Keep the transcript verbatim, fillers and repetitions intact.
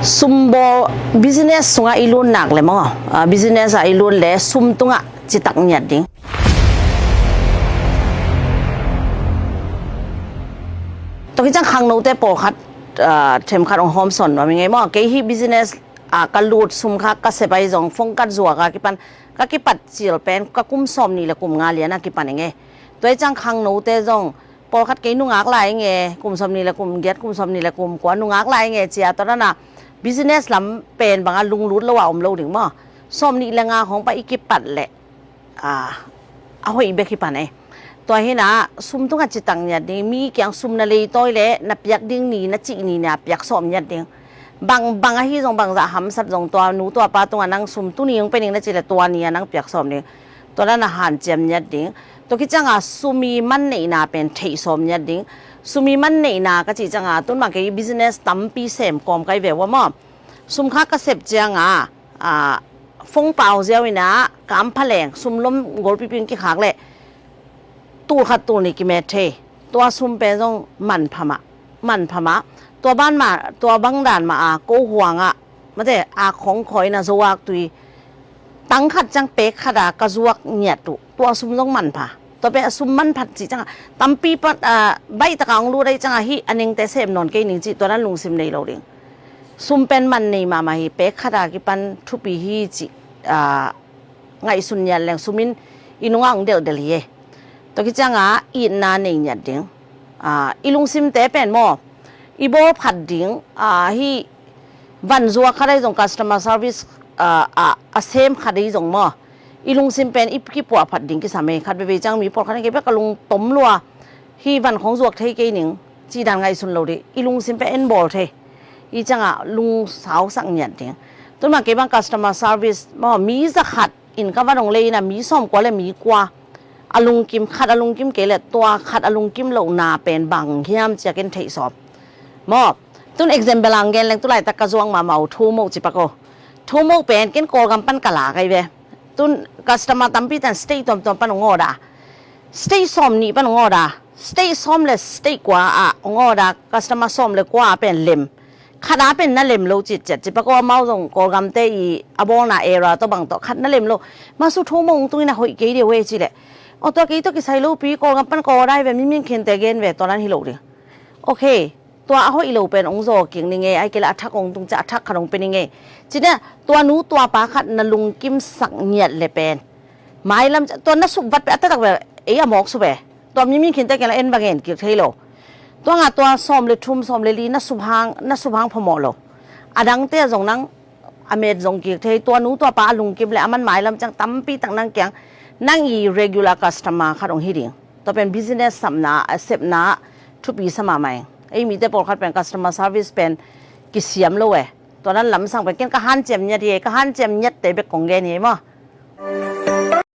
Sumbawl business sungah i lut nak le maw, ah, business ah i lut le sum tungah citak ngiat ding. Tua kiciang khangnote pawlkhat, ah, themkhat hong hawmsawn nuam ing ei maw. Kei hih business ah ka lut sum kha ka sep ahi zong phone ka zuak a kipan ka kipat cil pen ka kum sawm nih le kum nga lian a kipan ing ei. Tua hi ciang khangnote zong pawlkhat kei nungak lai ing e, kum sawm nih le kum giat, kum sawm nih le kum kua nungak lai ing e cia, tua dan a business lam pen bang a lunglut lo a om lo ding maw. Sawm nih le nga khawng pan i kipat leh, ah, a hoih bek hi pan e. Tua hi na sum tungah citak ngiat ding, mi kiang sum na leitawi leh na piak ding ni, na cih ni na piak sawm ngiat ding. Bang, bang ahi zong, bangzah hamsat zong, tua nu tua pa tungah nang sum tuni hong pia ning na cih leh tua ni a nang piak sawm ding. Tua dan a hanciam ngiat ding. Tua kiciang a sum i man neihna pen theih sawm ngiat ding. Sum i man neihna ka cih ciang a, tun bang kei business tampi sem kawm ka hi ve ua maw. Sum kha ka sep ciang a, ah, phone pau ziau in a, kam pha leng, sum lom golpipi in kikhak leh tul khat tul nih kimet thei. Tua sum pen zong manpha mah, manpha mah. Tua ban mah, tua bang dan mah a, ko huang ah, mate, a khong khoi na zo ak tui tang khat ciang pek khat a ka zuak ngiat uh, tua sum zong manpha. Tua pen a sum manphat cih ciang a, tampi pan, ah, baih tak a hong lut ahi ciang a, hih a nengte sem nawn kei ning cih tua dan lungsim nei lo ding. Sum pen man nei mahmah hi, pek khat a kipan thupi hi cih, ah, ngaihsun ngiat leng sum in i nungah hong delhdel hi e. Tua kiciang a itna nei ngiat ding. Ah, i lungsimte pen maw, i bawl phat ding, ah, hih van zuak khat ahi zong, customer service, ah, ah, a sem khat ahi zong maw, i lungsim pen i kipuah phat ding kisam e. Khat veivei ciang mi pawlkhat in kei bek ka lungtom lua, hih van khong zuak thei kei ning cih dan ngaihsun lo dih, i lungsim pen en bawl thei. Hih ciang a lungsausak ngiat ding. Tun bang kei bang customer service maw, mi za khat in ka van hong lei in a, mi sawm kua le mi kua a lungkim, khat a lungkim kei leh tua khat a lungkim lohna pen bang hiam cia ken theih sawm maw. Tun example a hong gen leng, tu laitak ka zuak mahmah uh Thu Moh ci pak o. Thu Moh pen ken Kawlgam pan ka lak ahi ve. Tun customer tampi ten state tuamtuam pan hong order a, state sawm nih pan hong order a, state sawm le state kua ah hong order a, customer sawm le kua ah pen lem. Khat ah pen na lem lo citciat ci pak o, amau zong Kawlgamte i a bawlna area tawh bang tawh khat na lem lo. Masu Thu Moh hong tung in a hoih kei deuh e ci leh, aw, tua kei tawh kisai lopi, Kawlgam pan ka order ahi ve, mi min khente gen ve, tua dan hi lo ding. Okay. Tua a hoih lo pen hong zaw kik ning ei, ahih kei leh a thak hong tung ciang a thak khat hong pia ning ei. Ci-in ah tua nu tua pa khat na lungkimsak ngiat leh pen mailam ciang tua na sup vat pen a taktak bel ei a mawk sup e. Tua mi min khinte ken la en va ngen kik thei lo. Tua ngah tua sawm le thum, sawm le li na sup hang, na sup hang phamawh lo. A dangte ah zong nang a met zong kik thei, tua nu tua pa a lungkim leh a man mailam ciang tampi tak nang kiang nang i regular customer khat hong hi ding. Tua pen business sapna, a sepna thupi sa mahmah ing. Ei mite pawlkhat pen customer service pen kisiam lo e. Tua dan lamsang pen ken ka hanciam ngiat hi e, ka hanciam ngiatte bek kong gen hi e maw.